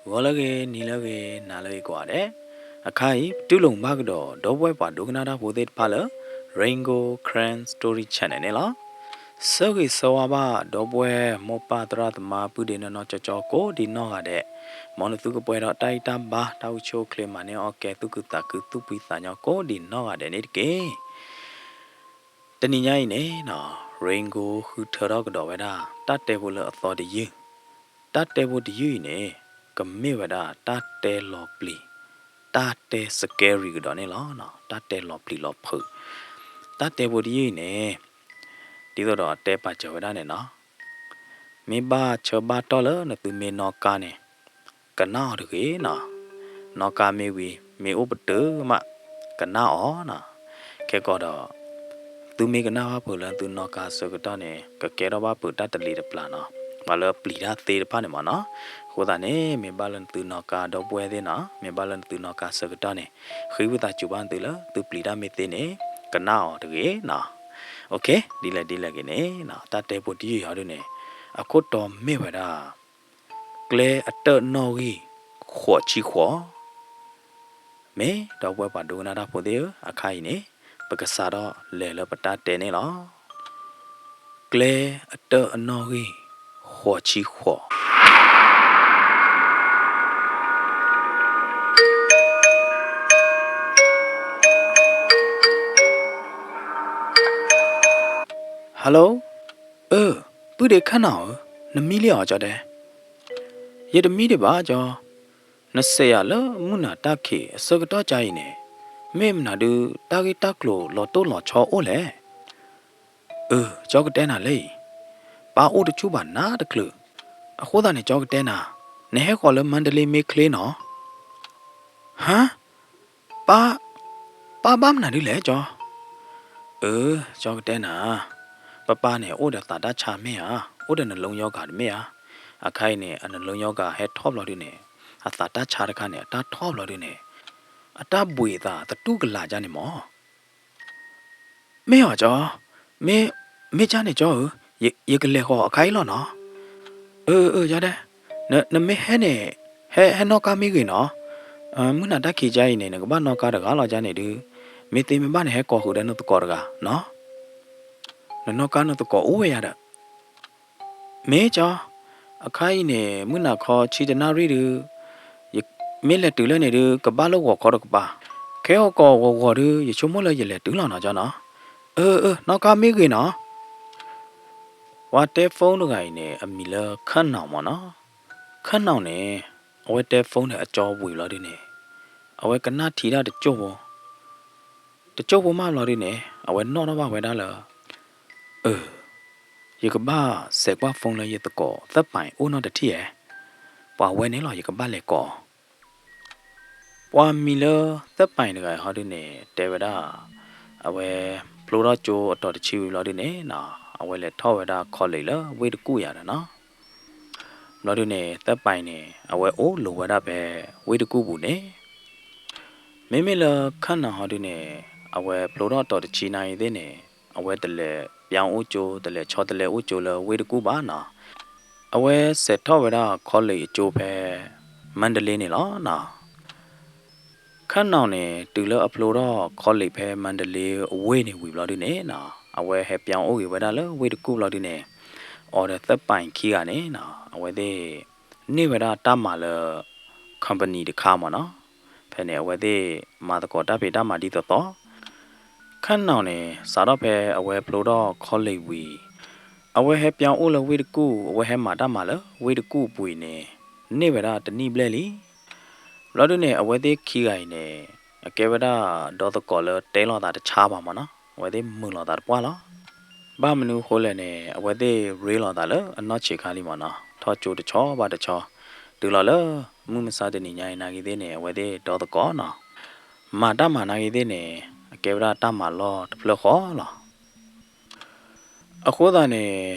ဂီၤလၢအဂ့ၤ, နံၤလၢအဂ့ၤ, နၤလၢအဂ့ၤကိးဂၤဒဲး, အခါအံၤ ပတူၢ်လိာ်ဘၣ်ကဒီး ဒီပုၢ်ဝဲၢ်ပှၤဒိကနၣ်တၢ်ဖိသ့ၣ်တဖၣ်လၢ Rain Gold Karen Story Channel န့ၣ်လီၤ. ဆၢဂ့ၤဆၢဝါဘၣ် ဒီပုၢ်ဝဲၢ်မိၢ်ပၢ်သရၣ်သမါ ပုၢ်ဒ့နီၢ်နီၢ်ကၠီကၠီ ကိးဒံးနီၢ်ဂၤဒဲး, မ်နသုကပှဲၤဒီးတၢ်အံၣ်တၢ်ဘါ တၢ်အိၣ်ဆူၣ်အိၣ်ချ့ မၤန့ၢ်အီၣ်ကဲ သူၣ်ခုသးခု သူၣ်ဖှံသးညီကိးဒံးနီၢ်ဂၤဒဲးန့ၣ်တက့ၢ်. တနံၤညါအံၤန့ၣ် Rain Gold ဃုထၢထီၣ်ကဒီးဝဲဒၣ် တၢ်တဲဖိလၢအသီတယုၢ်, တၢ်တဲဖိတယုၢ်အံၤန့ၣ် ကမ့ၢ်ဝဲဒၣ်တၢ်တဲလီၤပျံၤ, တၢ်တဲ scary ကဒီးန့ၣ်လီၤ. တၢ်တဲလီၤပျံၤလီၤဖုး, တၢ်တဲဖိတယုၢ်အံၤန့ၣ် ဒ်သိးဒီးအတဲပာ်စၢၤဝဲဒၣ်န့ၣ်နီၤ, မ့ၢ်ဘၣ်ဆၢဘၣ်တီၢ်လၢနသုမ့ၢ်နီၣ်ကါန့ၣ် ကနၣ်အီၤတဂ့ၤနီၤ. နီၣ်ကါမ့ၢ်ဝံၤ မ့ၢ်အိၣ်ပတုာ်မး ကနၣ်အီၤနီၤ. ခဲကီးဒီး သုမ့ၢ်ကနၣ်ဘၣ်ဖုးလၢသုနီၣ်ကါအဆၢကတီၢ်န့ၣ် ကကဲထီၣ်ဘၣ်ဖုးတၢ်တလံၤတပျၢ်နီၤ, ပှၤလၢပျံၤတၢ်သ့တဖၣ်န့ၣ်မ့ၢ်နီၤ. အဃိသတးန့ၣ် မ့ၢ်ဘၣ်လၢနသုနီၣ်ကါ ဒီပုၢ်ဝဲၢ်သ့ၣ်နီၤ, မ့ၢ်ဘၣ်လၢနသုနီၣ်ကါအဆၢကတီၢ်န့ၣ် ဃ့ဝံသးစူၤဘၣ်နသုလၢ သုပျံၤတၢ်မ့ၢ်သ့န့ၣ် ကနၣ်အီၤတဂ့ၤနီၤ. ဒ်လဲၣ်ဒ်လဲၣ်ဂ့ၤန့ၣ် တၢ်တဲဖိတယုၢ်အံၤဒုန့ၣ် အခိၣ်တီမ့ၢ်ဝဲဒၣ် ကျဲအတၢၢ်နီၣ်ဂံၢ် ဃိးဆံဃိး. မ့ၢ်ဒီပုၢ်ဝဲၢ်ပှၤဒိကနၣ်တၢ်ဖိသ့ၣ်ဧၢ, အခါအံၤန့ၣ် ပကစးထီၣ်လဲၤလၢပတၢ်တဲန့ၣ်လီၤ. ကျဲအတၢၢ်အနီၣ်ဂံၢ် ဃိးဆံဃိး. Hello, အၢ, ပုၢ်ဒ့ခၣ်နၢ်ဧၢ, နမံလံဧါကၠီတဲ. ယတမံဒံးဘၣ်ကၠီ, နစဲးယၤလၢမုၢ်နၤတၢ်ခံးအဆၢကတီၢ်ကါအံၤန့ၣ်, မ့ၢ်မနုၤဒုး တၢ်ဂ့ၢ်တၢ်ကျိၤလီၤတိၢ်လီၤဆီအိၣ်လဲၣ်. အၢ, ကၠီကတဲနၤလၢအံၤ, ပၢ်အိၣ်တဆူၣ်ဘၣ်နၤတချုး, အဃိသတးန့ၣ် ကၠီကတဲနၤ, နဟဲဃီၤလၢမါတလ့မ့ၢ်ချ့နီၤ. ဟါ, ပၢ်, ပၢ်ဘၣ်မနုၤဒ်လဲၣ်ကၠီ. အၢ, ကၠီကတဲနၤ, ပၢ်ပၢ်န့ၣ် အိၣ်ဒီးသးတၢ်ဆါမ့ၢ်ဧါ, အိၣ်ဒီး နှလုံးရောဂါ တမ့ၢ်ဧါ. အခါအံၤန့ၣ် အ နှလုံးရောဂါ ဟဲထီၣ်ဘျီဒုန့ၣ်, အသးတၢ်ဆါတခါန့ၣ် အတၢ်ထီၣ်ဘျီဒုန့ၣ်, အတၢ်ဘှံးအသးသတူၢ်ကလာ်ဒ်န့ၣ်မး. မ့ၢ်ဧါကၠီ, မ့ၢ်, မ့ၢ်ကၠီန့ၣ်ကၠီဧၢ, ယကလဲၤဃီၤအခါအံၤလီၤနီၤ. အၢ, အၢ, ယတဲ, နမ့ၢ်ဟဲန့ၣ်, ဟဲ, ဟဲနီၣ်ကါမ့ၢ်ဂ့ၤနီၤ. မုၢ်နၤတၢ်ခံးကါအံၤန့ၣ် နကဘၣ်နီၣ်ကါတဂၤလီၤကၠီန့ၣ်ဒုး, မ့ၢ်သ့မ့ၢ်ဘၣ်န့ၣ် ဟဲကိးဃုာ်ဒီးနသကိးတဂၤနီၤ. နနီၣ်ကါနသကိးအိၣ်ဝဲယၤဒီး မ့ၢ်ကၠီ, အခါအံၤန့ၣ် မုၢ်နၤခီဆံတနၣ်ရံၣ်ဒုး, မ့ၢ်လဲၤတုၤလၢန့ၣ်ဒုး ကဘၣ်လၢဂီၤခီတကပၤ, ခဲဂီၤကီးဂီၤဂီၤဒုး ယဆိကမိၣ်လၢယလဲၤတုၤလီၤနီၤကၠီနီၤ. အၢ, အၢ, နီၣ်ကါမ့ၢ်ဂ့ၤနီၤ. ပှၤတဲဖိတဂၤအံၤန့ၣ် အမံၤလၢခၣ်နီၣ်မ့ၢ်နီၤ. ခၣ်နီၣ်န့ၣ် အဝဲတဲဖိန့ၣ် အကၠီဝံၤဘျီဒုန့ၣ်, အဝဲကနၣ်ထံတၢ်တကၠိၢ်ဖိ တကၠိၢ်ဖိမးဘျီဒုန့ၣ် အဝဲနီၣ်ထီၣ်ဘၣ်ဝဲဒၣ်လၢ, အၢ, ယကဘၣ်စဲးကွၢ်ဖိလၢယသကိးသၢပၢ်အိၣ်နီတထံၣ်ဧါ. ပှၤဝဲန့ၣ်လီၤ ယကဘၣ်လဲၤကိး. ပှၤမံၤလၢသၢပၢ်တဂၤအံၤဟီဒုန့ၣ် တဲဝဲဒၣ်, အဝဲဖျိထီၣ်ကၠိအတီၤတဆံဝံၤဘျီဒုန့ၣ်နီၤ, အဝဲလဲၤထီၣ်ဝဲဒၣ် college လၢဝ့ၢ်တကူၣ်ယၤဒီးနီၤ. ဘျီဒုန့ၣ် သၢပၢ်န့ၣ် အဝဲအိၣ်လိၤဝဲဒၣ်ဖဲဝ့ၢ်တကူၣ်ပူၤန့ၣ် မ့မ့ၢ်လၢခၣ်နီၣ်ဟီဒုန့ၣ် အဝဲဖျိထီၣ်တီၤတဆံနၤအံၤသ့ၣ်န့ၣ် အဝဲတလဲၤပၠါအိၣ်ကၠိ တလဲၤဆီတလဲအိၣ်ကၠိလၢဝ့ၢ်တကူၣ်ဘၣ်နီၤ. အဝဲစဲးထီၣ်ဝဲဒၣ် college အကၠိဖဲ မါတလ့န့ၣ်လီၤနီၤ. ခၣ်နီၣ်န့ၣ် တုၤလၢအဖျိထီၣ် college ဖဲမါတလ့အဝ့ၢ်န့ၣ်ဝံၤဘျီဒုန့ၣ်နီၤ အဝဲဟဲပၠါအိၣ်ဂ့ၤဝဲဒၣ်လၢဝ့ၢ်တကူၣ်ဘျီဒုန့ၣ် အီၤဒီးသၢပၢ်ခံဂၤန့ၣ်နီၤ အဝဲသ့ၣ် န့ၢ်ဝဲဒၣ်တၢ်မၤလၢ company တခါမ့ၢ်နီၤ. ဖဲန့ၣ် အဝဲသ့ၣ်မၤသကိးတၢ်ဖံးတၢ်မၤဒ်သိးသိး. ခၣ်နီၣ်န့ၣ် စးထီၣ်ဖဲအဝဲဖျိထီၣ် college ဝံၤ အဝဲဟဲပၠါအိၣ်လၢဝ့ၢ်တကူၣ် အဝဲဟဲမၤတၢ်မၤလၢဝ့ၢ်တကူၣ်အပူၤအံၤန့ၣ် န့ၢ်ဝဲဒၣ်တနံၣ်ဘျဲၣ်လံ. ဘျီဒုန့ၣ် အဝဲသ့ၣ်ခံဂၤအံၤန့ၣ် အကဲဝဲဒၣ်ဒီသကိးလၢတဲလိာ်သးတဆါဘၣ်မ့ၢ်နီၤ အဝဲသ့ၣ်မုာ်လိာ်သးတပှၢ်လီၤ. ဘၣ်မနုၤဃိလဲၣ်န့ၣ် အဝဲသ့ၣ်ရ့လိာ်သးလၢအနီၢ်ဆံးခါလံမ့ၢ်နီၤ ထီၣ်ကၠိတဆီဘၣ်တဆီ တုၤလီၤလၢ မုၢ်မဆါတနံၤညါအံၤနာ်က့သ့ၣ်န့ၣ် အဝဲသ့ၣ်ဒီသကိးနီၤ မၤတၢ်မၤနာ်က့သ့ၣ်န့ၣ် အကဲဝဲဒၣ်တၢ်မၤလီၢ်တဖျၢၣ်ဃီလီၤ. အဃိသတးန့ၣ်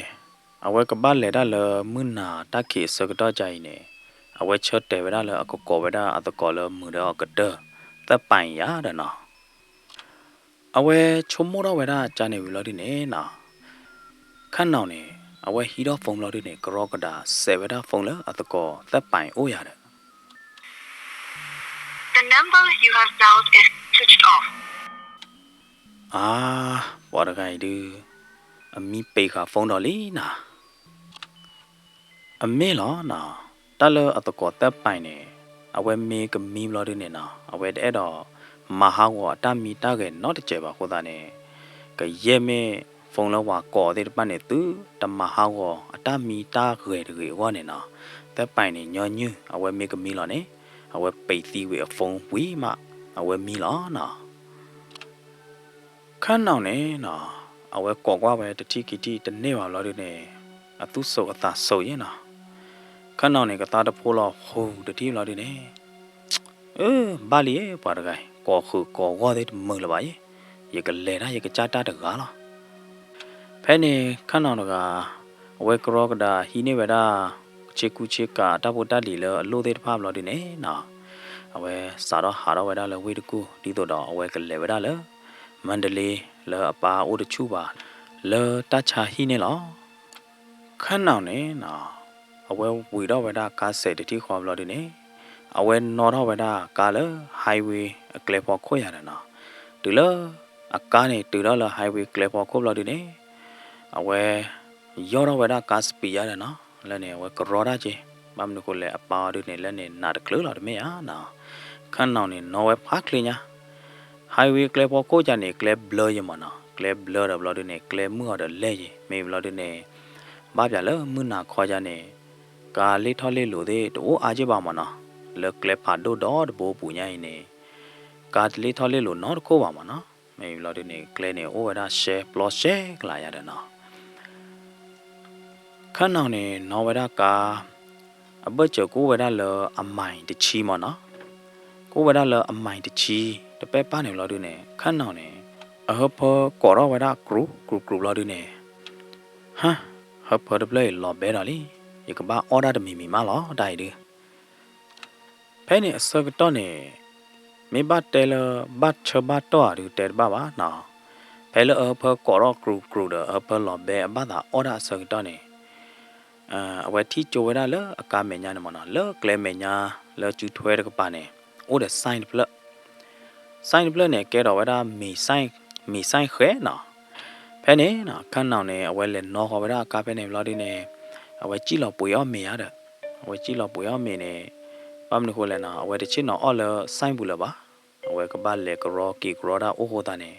အဝဲကဘၣ်လဲၤတၢ်လၢမုၢ်နၤတၢ်ခံးအဆၢကတီၢ်ကါအံၤန့ၣ် အဝဲဆၢတဲာ်ဝဲဒၣ်လၢအကကိးဝဲဒၣ်အသကိးလၢမုာ်ဒီးအကတၢၢ် သၢပၢ်ယၤဒီးနီၤ. အဝဲဆိကမိၣ်ထီၣ်ဝဲဒၣ်ကါန့ၣ်ဝံၤဘျီဒုန့ၣ်နီၤ ခၣ်နီၣ်န့ၣ် အဝဲဟံးထီၣ် phone ဘျီဒုန့ၣ် ကရီကဒါစဲးဝဲဒၣ် phone လၢအသကိးသၢပၢ်အိၣ်ယၤဒီး number you have dialed is switched off. အါ, ပှၤတဂၤအံၤဒုး အမံပ့ၤဃာ် phone ဒီးလံနီၤ. အမ့ၢ်လီၤနီၤ, တၢ်လၢအသကိးသၢပၤန့ၣ် အဝဲမ့ၢ်ကမံဘျီဒုန့ၣ်နီၤ, အဝဲတအဲၣ်ဒိးမၤဟးဂီၤအတၢ်မံတၢ်ဂဲၤနီတစဲးဘၣ်အဃိသတးန့ၣ်, ကယဲၢ်မ့ၢ် phone လၢပှၤကိးသ့ၣ်တဖၣ်န့ၣ် သုတမၤဟးဂီၤအတၢ်မံတၢ်ဂဲၤတဂ့ၤအဂီၢ်န့ၣ်နီၤ, သၢပၤန့ၣ်ညီနုၢ် အဝဲမ့ၢ်ကမံလီၤန့ၣ် အဝဲပံးသံဝံၤအ phone ဝံၤမး အဝဲမံလီၤနီၤ. ခါနီၤန့ၣ်နီၤ, အဝဲကိးကွၢ်ဝဲတထံၣ်ခံထံၣ်တန့ၢ်ဘၣ်ဘျီဒုန့ၣ်, အသူၣ်စိးအသးစိးယဲနီၤ. ခါနီၤန့ၣ် ကသါတဖိလီၤဟူးတထံၣ်ဘျီဒုန့ၣ်, အၢ ဘၣ်လံ ပှၤတဂၤအံၤ ကိးဃုာ်ကိးဂီၢ်သ့ၣ်တမုာ်လၢၤဘၣ်ယဲ, ယကလဲၤဒၣ်ယကစၢ်တၢ်တဂၤလီၤ. ဖဲန့ၣ်ခါနီၤတဂၤ အဝဲကရီကဒါဟံးန့ၢ်ဝဲဒၣ် ဆ့ကူဆ့ကၤတၢ်ဖိတၢ်လံၤလၢအလိၣ်သ့ၣ်တဖၣ်ဘျီဒုန့ၣ်နီၤ, အဝဲစးထီၣ်ဟးထီၣ်ဝဲဒၣ်လၢဝ့ၢ်တကူၢ် ဒ်သိးဒီးအဝဲကလဲၤဝဲဒၣ်လၢ မၣ်တလ့ လၢအပၢ်အိၣ်တဆူၣ်ဘၣ် လၢတၢ်ဆါဟံၣ်န့ၣ်လီၤ. ခါနီၤန့ၣ်နီၤ, အဝဲဝံၤထီၣ်ဝဲဒၣ်ကါစဲးတထံၣ်ဃီဘျီဒုန့ၣ်, အဝဲနီၣ်ထီၣ်ဝဲဒၣ်ကါလၢ highway အကျဲဖီခိၣ်ယၤဒီးနီၤ, တုၤလၢအကါန့ၣ်တုၤထီၣ်လၢ highway ကျဲဖီခိၣ်ဘျီဒုန့ၣ်, အဝဲ ယီၢ်ထီၣ်ဝဲဒၣ်ကါ speed ယၤဒီးနီၤ, လၢန့ၣ် အဝဲကရီတၢ်က့ၤ, ဘၣ်မနုၤဃိလဲၣ် အပၢ်အီၤဒုန့ၣ် လၢန့ၣ်နးတချုးလီၤတမ့ၢ်ဧါနီၤ. ခါနီၤန့ၣ် နီၣ်ဝဲဖးချ့ညါ, highway ကျဲဖီခိၣ်ယၤန့ၣ် ကျဲဘျၢယဲမးနီၤ, ကျဲဘျၢဒီးဘျီဒုန့ၣ် ကျဲမုၢ်အီၤဒီးလဲၢ်ယဲ, မ့ၢ်ဘျီဒုန့ၣ် ဘၣ်ပၠးလၢမုၢ်နၤခီယၤန့ၣ် ကါလ့ၢ်ထီၣ်လ့ၢ်လိၤသ့ၣ်တအိၣ်အါက့ဘၣ်မးနီၤ, လၢကျဲဖးဒိၣ်ဒီတဘိပူၤညါအံၤန့ၣ် ကါတလ့ၢ်ထီၣ်လ့ၢ်လိၤနီတခိၣ်ဘၣ်မးနီၤ, မ့ၢ်ဘျီဒုန့ၣ် ကျဲန့ၣ်အိၣ်ဝဲဒၣ်ရှဲပျီရှဲကလးယၤဒီးနီၤ. ခါနီၤန့ၣ် နီၣ်ဝဲဒၣ်ကါ အဘၢၣ်စၢၤကအိၣ်ဝဲဒၣ်လၢအမံၤတဆံမးနီၤ, ကအိၣ်ဝဲဒၣ်လၢအမံၤတဆံ တပဲၢ်ပၢ်န့ၣ်ဘျီဒုန့ၣ် ခါနီၤန့ၣ် အဟၢဖၢကိးထီၣ်ဝဲဒၣ်ကြူးကြူးကြူးဘျီဒုန့ၣ်, ဟါ, ဟၢဖၢတဖျၢၣ်အံၤလီၤဘဲဒီးလံ, ယကဘၣ်အီၣ်ဒၣ်တမံၤမံၤမးလီၤ တၢ်အံၤဒု ဖဲန့ၣ်အဆၢကတီၢ်န့ၣ် မ့ၢ်ဘၣ်တဲလၢဘၣ်ဆၢဘၣ်တီၢ်ဧါဒုးတဲတဘၣ်ဘၣ်နီၤ, ဖဲလၢအဟၢဖၢကိးထီၣ်ကြူးကြူးဒီး အဟၢဖၢလီၤဘဲအဘၣ်သးအီၣ်ဒၣ်အဆၢကတီၢ်န့ၣ် အဝဲထံၣ်ကၠိဝဲဒၣ်လၢအကါမဲာ်ညါန့ၣ်မးနီၤ, လၢကျဲမဲာ်ညါလၢစုထွဲတကပၤန့ၣ် အိၣ်ဒီး sign တဖျၢၣ်, sign တဖျၢၣ်န့ၣ် ကဲထီၣ်ဝဲဒၣ်မ့ၢ် sign ဃဲနီၤ. ဖဲန့ၣ်နီၤ ခါနီၤန့ၣ် အဝဲလဲၤနီၣ်ဃီၤဝဲဒၣ်အကါဖဲန့ၣ်ဘျီဒုန့ၣ် အဝဲစံၣ်လီၤပှ့ၤအီၣ်မ့ၤဧါဒီး, အဝဲစံၣ်လီၤပှ့ၤအီၣ်မ့ၤန့ၣ် ဘၣ်မနုၤဃိလဲၣ်နီၤ အဝဲတဆ့ၣ်နီၤအီၣ်လၢ sign ပူၤလၢၤဘၣ်, အဝဲကဘၣ်လဲၤကရီက့ၤကရီတၢ်အိၣ်ဃိသတးန့ၣ်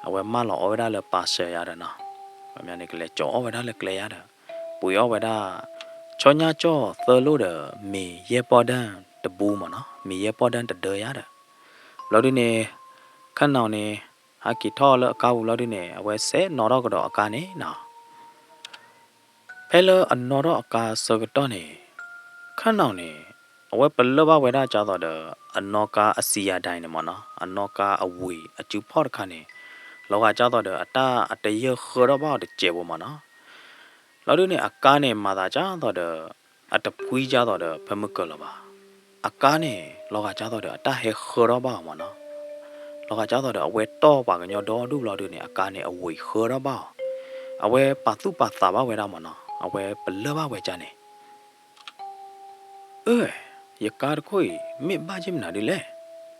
အဝဲမၢလီၤအီၣ်ဝဲဒၣ်လၢ ပၤစၢၤယၤဒီးနီၤ, ပမ့ၢ်န့ၣ် ကလဲၤကၠီၤအီၣ်ဝဲဒၣ်လၢကျဲယၤဒီး ပှ့ၤအီၣ်ဝဲဒၣ် ဆီညါကၠီၣ်သၢလိၣ်ဒီး မ့ၤယဲၢ်ပီၢ်ဒၢၣ်တဘူမးနီၤ, မ့ၤယဲၢ်ပီၢ်ဒၢၣ်တဒၢယၤဒီး ဘျီဒုန့ၣ် ခါနီၤန့ၣ် ဟးက့ၤထီၣ်လၢအကါပူၤဘျီဒုန့ၣ် အဝဲစဲးနီၣ်ထီၣ်ကဒီးအကါန့ၣ်နီၤ. ဖဲလၢအနီၣ်ထီၣ်အကါအဆၢကတီၢ်န့ၣ် ခါနီၤန့ၣ် အဝဲပလၢၢ်ဘၣ်ဝဲဒၣ်ကၢ်သိးဒီး အနီၣ်ကါအစံယၤဒၣ်အံၤန့ၣ်မးနီၤ, အနီၣ်ကါအဝ့ၢ်အစုဖီၣ်တခါန့ၣ် လီၤဂာ်ကၢ်သိးဒီးအတၢ်အတယၢၢ်ဃၢထီၣ်ဘၣ်အီၤတစဲးဖိမးနီၤ. ဘျီဒုန့ၣ် အကါန့ၣ် မၤသးကၢ်သိးဒီး အတဖှံကၢ်သိးဒီးဖၢမုၢ်ကၢၤလၢၤဘၣ်. အကါန့ၣ် လီၤဂာ်ကၢ်သိးဒီး အတၢ်ဟဲဃၢထီၣ်ဘၣ်အီၤမးနီၤ. လီၤဂာ်ကၢ်သိးဒီး အဝဲတီၢ်ပှၤကညီဒီဒူၣ်ဘျီဒုန့ၣ် အကါန့ၣ် အဝ့ၢ်ဃၢထီၣ်ဘၣ်အီၤ. အဝဲပာ်သူၣ်ပာ်သးဘၣ်ဝဲဒၣ်မးနီၤ, အဝဲပလၢၢ်ဘၣ်ဝဲကၢ်န့ၣ် အၢ ယကါတခိၣ်အံၤ မ့ၢ်ဘၣ်က့ၤမနုၤဒ်လဲၣ်.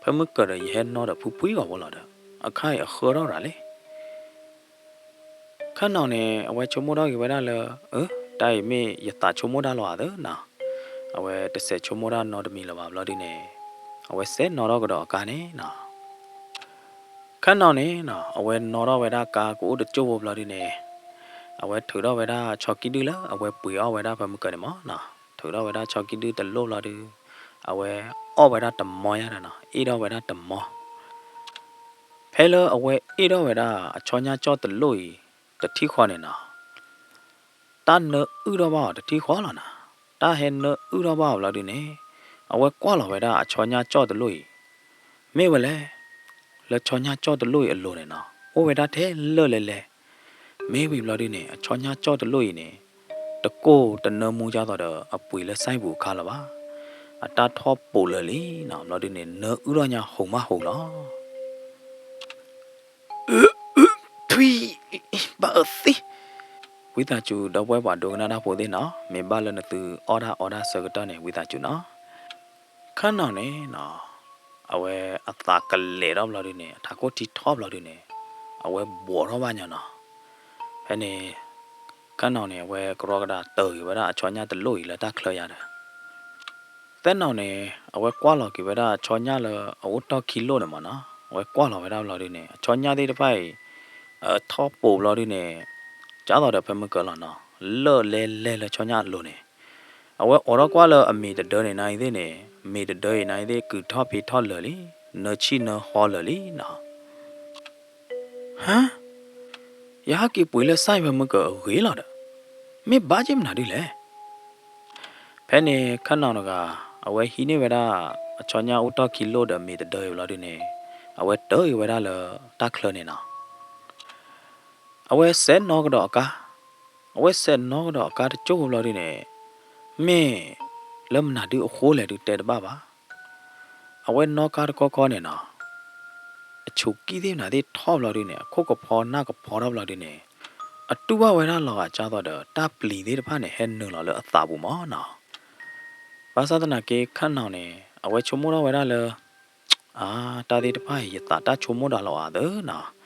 ဖဲမုၢ်ကၢၤဒီး ယဟဲနီၣ်ဒီးဖှံဖှံဂီၤဖိလီၤဒီး အခါအံၤအဃၢထီၣ်ရၤလံ. ခါနီၤန့ၣ် အဝဲဆိကမိၣ်ထီၣ်က့ၤဝဲဒၣ်လၢ အၢ တၢ်အံၤမ့ၢ်ယသးဆိကမိၣ်တၢ်လီၤဧါသၢနီၤ. အဝဲတစဲးဆိကမိၣ်တၢ်နီတမံၤလၢၤဘၣ်ဘျီဒုန့ၣ် အဝဲစဲးနီၣ်ထီၣ်ကဒီးအကါန့ၣ်နီၤ. ခါနီၤန့ၣ်နီၤ အဝဲနီၣ်ထီၣ်ဝဲဒၣ်ကါကအိၣ်တကၠိၢ်ဖိဘျီဒုန့ၣ် အဝဲထုးထီၣ်ဝဲဒၣ်ဆီကံဒုၣ်လၢအဝဲပှ့ၤအီၣ်ဝဲဒၣ်ဖဲမုၢ်ကၢၤန့ၣ်မးနီၤ. ထုးထီၣ်ဝဲဒၣ်ဆီကံဒုၣ်တလိၣ်ဘျီဒု အဝဲအီၣ်ဝဲဒၣ်တမီယါဒီးနီၤ, အ့ၣ်ထီၣ်ဝဲဒၣ်တမီ. ဖဲလၢအဝဲအ့ၣ်ထီၣ်ဝဲဒၣ်အဆီညါကၠီၣ်တလိၣ်အံၤတထံၣ်ဃီန့ၣ်နီၤ တၢ်နၢအုၣ်ထီၣ်ဘၣ်အီၤတထံၣ်ဃီလီၤနီၤ. တၢ်ဟဲနၢအုၣ်ထီၣ်ဘၣ်အီၤဘျီဒုန့ၣ် အဝဲကွၢ်လီၤဝဲဒၣ်အဆီညါကၠီၣ်တလိၣ်အံၤ မ့ၢ်ဝဲလဲၣ်. လၢဆီညါကၠီၣ်တလိၣ်အံၤအလိၤန့ၣ်နီၤ အိၣ်ဝဲဒၣ်ထဲလၢာ်လဲၣ်လဲၣ်. မ့ၢ်ဝံၤဘျီဒုန့ၣ် အဆီညါကၠီၣ်တလိၣ်အံၤန့ၣ် တကိၢ်တနၢမူကၢ်သိးဒီးအပှ့ၤလၢ site ပူၤအခါလၢၤဘၣ်. အတၢ်ထီၣ်ပိာ်လၢာ်လံနီၤ ဘျီဒုန့ၣ် နၢအုၣ်ထီၣ်ညါဟူးမးဟူးလီၤ. ထွံၣ်, ဘၣ်အၢသံ, ဝံသးစူၤ ဒီပုၢ်ဝဲၢ်ပှၤဒိကနၣ်တၢ်ဖိသ့ၣ်နီၤ မ့ၢ်ဘၣ်လၢနသုအီၣ်တၢ်အီတၢ်ဆၢကတီၢ်န့ၣ် ဝံသးစူၤနီၤ. ခါနီၤန့ၣ်နီၤ အဝဲအသးကလဲာ်ထီၣ်ဘျီဒုန့ၣ် အထးခိၣ်ထံထီၣ်ဘျီဒုန့ၣ် အဝဲဘှီးထီၣ်ဘၣ်ညီနီၤ. ဖဲန့ၣ် ခၢၣ်နီၣ်န့ၣ် အဝဲကရီကဒၣ်တၢၢ်က့ၤဝဲဒၣ်အဆီညၣ်တလိၣ်အံၤလၢတၢ်ချၢယါဒီး သဲနီၣ်န့ၣ် အဝဲကွၢ်လီၤက့ၤဝဲဒၣ်အဆီညၣ်လၢအအိၣ်တီၢ်ခံလိၣ်န့ၣ်မ့ၢ်နီၤ, အဝဲကွၢ်လီၤဝဲဒၣ်ဘျီဒုန့ၣ် အဆီညၣ်သ့ၣ်တဖၣ်အံၤ ထီၣ်ပိာ်ဘျီဒုန့ၣ် ကၢ်သိးဒီးဖဲမုၢ်ကၢၤလီၤနီၤ, လၢၢ်လဲလဲလၢဆီညၣ်အလိၤန့ၣ် အဝဲအိးထီၣ်ကွၢ်လၢအမ့ၤတဒၢန့ၣ်နၤအံၤသ့ၣ်န့ၣ် မ့ၤတဒၢအံၤနၤအံၤသ့ၣ် ကုၢ်ထီၣ်ဖံးထီၣ်လၢာ်လံ, နၢဆံၣ်နၢဟီလၢာ်လံနီၤ. ဟါ, ယဟဲက့ၤပှ့ၤလၢစၢ်ဖဲမုၢ်ကၢၤအဂ့ၤလီၤဒီး မ့ၢ်ဘၣ်က့ၤမနုၤဒ်လဲၣ်. ဖဲန့ၣ်ခၢၣ်နီၣ်တဂၤ အဝဲဟံးန့ၢ်ဝဲဒၣ် အဆီညၣ်အိၣ်တီၢ်ခံလိၣ်ဒီးမ့ၤတဒၢအံၤဘျီဒုန့ၣ် အဝဲတၢၢ်က့ၤဝဲဒၣ်လၢတၢ်ချၢန့ၣ်နီၤ. အဝဲစဲးနီၣ်ကဒီးအကါ, အဝဲစဲးနီၣ်ကဒီးအကါတကၠိၢ်ဘျီဒုန့ၣ် မ့ၢ်လၢမနုၤဒုအဃိလဲၣ်ဒုတဲတဘၣ်ဘၣ်. အဝဲနီၣ်ကါတခီခီန့ၣ်နီၤ, အဆူၣ်ကံၣ်သ့ၣ်မနုၤသ့ၣ်ထီၣ်ဘျီဒုန့ၣ် အခိၣ်ကဖီနၢ်ကဖီထီၣ်ဘျီဒုန့ၣ် အတူၢ်ဘၣ်ဝဲဒၣ်လီၤဂာ်ကၢ်သိးဒီး တၢ်ပျံၤသ့ၣ်တဖၣ်န့ၣ် ဟဲနုာ်လီၤလၢအသးပူၤမ့ၢ်နီၤ. ဘၣ်ဆၣ်သနာ်က့ခၢၣ်နီၣ်န့ၣ် အဝဲဆိကမိၣ်ထီၣ်ဝဲဒၣ်လၢ အါ, တၢ်သ့ၣ်တဖၣ်အံၤ ယသးတၢ်ဆိကမိၣ်ဒၣ်လီၤဧါသၢနီၤ.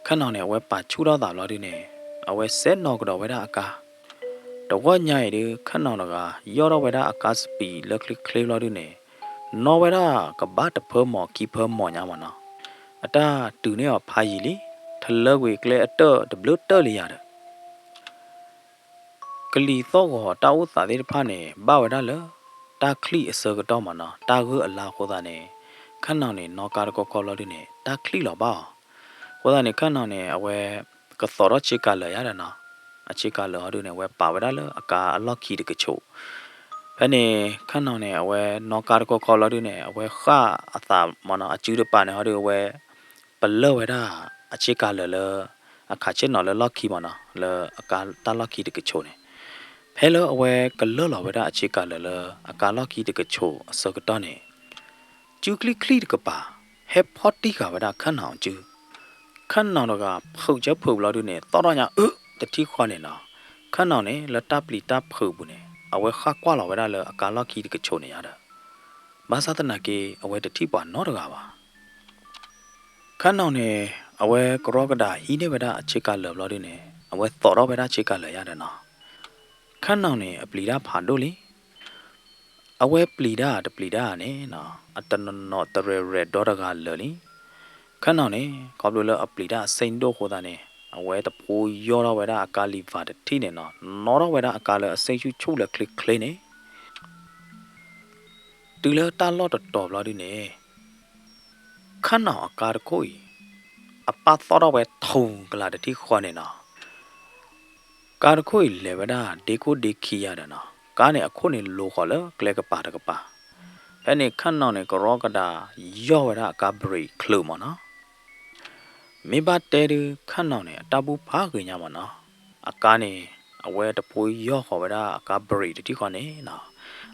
ခၢၣ်နီၣ်န့ၣ် အဝဲပာ်ဆူၣ်ထီၣ်သးဘျီဒုန့ၣ် အဝဲစဲးနီၣ်ကဒီးဝဲဒၣ်အကါ. တဂီၢ်ညါအံၤဒု ခၢၣ်နီၣ်တဂၤ ယီၢ်ထီၣ်ဝဲဒၣ်အကါစပံးလၢချ့ချ့ဘျီဒုန့ၣ် နီၣ်ဝဲဒၣ်ကဘၣ်တဖၢမီၢ်ခံဖၢမီၢ်ညါမ့ၢ်နီၤ. အတၢ်တုၤန့ၢ်အီၤဖးယံာ်လံ, ထလၢကွံာ်ကျဲအတၢၢ်တဘျုးတၢၢ်လံယၤဒီး ကလံၤသီၣ်ဂီၤတၢ်အိၣ်သးသ့ၣ်တဖၣ်န့ၣ် ဘၣ်ဝဲဒၣ်လၢ တၢ်ချံၣ်အဆၢကတီၢ်မ့ၢ်နီၤ, တၢ်ဂၢၢ်အလါအဃိသတးန့ၣ် ခၢၣ်နီၣ်န့ၣ် နီၣ်ကါတခီခီဘျီဒုန့ၣ် တၢ်ချံၣ်လီၤဘၣ်အီၤ. အဃိသတးန့ၣ် ခၢၣ်နီၣ်န့ၣ် အဝဲ ကသိးထီၣ်ဆ့ကၤလၢာ်ယါဒီးနီၤ, အဆ့ကၤလၢာ်ဟီဒုန့ၣ် အဝဲပာ်ဝဲဒၣ်လၢအကါအလီၢ်ခံတကဆိး. ဖဲန့ၣ် ခၢၣ်နီၣ်န့ၣ် အဝဲနီၣ်ကါတခီခီဘျီဒုန့ၣ် အဝဲဃၣ်အသးမ့ၢ်နီၤ, အစုတပၤန့ၣ်ဟီဒု အဝဲ ပလၢၢ်ဝဲဒၣ် အဆ့ကၤလၢာ်လၢ အခးဆ့ၣ်နီၤလၢလီၢ်ခံမ့ၢ်နီၤ, လၢအကါတၢ်လီၢ်ခံတကဆိးန့ၣ်. ဖဲလၢအဝဲကလၢၢ်လီၤဝဲဒၣ်အဆ့ကၤလၢာ်လၢ အကါလီၢ်ခံတကဆိးအဆၢကတီၢ်န့ၣ် စုချံချံတကပၤ ဟဲဖီၣ်တံၢ်ဃာ်ဝဲဒၣ်ခၢၣ်နီၣ်အစု. ခၢၣ်နီၣ်တဂၤဖုးကၢဖုးဘျီဒုန့ၣ် သီၣ်ထီၣ်ညါအၢ တထံၣ်ဃီန့ၣ်နီၤ. ခၢၣ်နီၣ်န့ၣ် လၢတၢ်ပျံၤတၢ်ဖုးအပူၤန့ၣ် အဝဲဃၣ်ကွၢ်လီၤဝဲဒၣ်လၢအကါလီၢ်ခံတကဆိးန့ၣ်ယါဒီး ဘၣ်ဆၣ်သနာ်က့ အဝဲတထံၣ်ပှၤနီတဂၤဘၣ်. ခၢၣ်နီၣ်န့ၣ် အဝဲကရီကဒးဟံးန့ၢ်ဝဲဒၣ်အဆ့ကၤလၢာ်ဘျီဒုန့ၣ် အဝဲသိးထီၣ်ဝဲဒၣ်ဆ့ကၤလၢာ်ယါဒီးနီၤ. ခၢၣ်နီၣ်န့ၣ် အပျံၤတၢ်ဖးဒိၣ်လံ. အဝဲပျံၤတၢ်တပျံၤတၢ်န့ၣ်နီၤ အတနီၤနီၤတရဲၣ်ရဲၣ်ဒီတဂၤလၢာ်လံ. ခၢၣ်နီၣ်န့ၣ် ခီဖျိလၢအပျံၤတၢ်အဆ့ၣ်ဒိၣ်အဃိသတးန့ၣ် အဝဲတဖိယီၢ်ထီၣ်ဝဲဒၣ်အကါလံၤဖးတထံၣ်န့ၣ်နီၤ, နီၣ်ထီၣ်ဝဲဒၣ်အကါလၢအဆ့ၣ်ဆူၣ်ဆူၣ်လၢချ့ချ့န့ၣ် တုၤလၢတၢ်လီၢ်တတီၤဘျီဒုန့ၣ် ခၢၣ်နီၣ်အကါတခိၣ်အံၤ အပၢ်သီၣ်ထီၣ်ဝဲထူၣ်ကလာ်တထံၣ်ဃီန့ၣ်နီၤ. ကါတခိၣ်အံၤလဲၤဝဲဒၣ်ဒ့ခိၣ်ဒ့ခံယါဒီးနီၤ, ကါန့ၣ်အခိၣ်န့ၣ်လိၤဃီၤလၢကျဲကပၤတကပၤ. ဖဲန့ၣ်ခၢၣ်နီၣ်န့ၣ် ကရီကဒးယီၢ်ဝဲဒၣ်အကါဘြ့းချုးမ့ၢ်နီၤ. မ့ၢ်ဘၣ်တဲဒု ခၢၣ်နီၣ်န့ၣ် အတၢ်ဘူၣ်ဖးဂ့ၤညါမ့ၢ်နီၤ. အကါန့ၣ် အဝဲတဖိယီၢ်ဃီၤဝဲဒၣ်အကါဘြ့းတထံၣ်ဃီန့ၣ်နီၤ,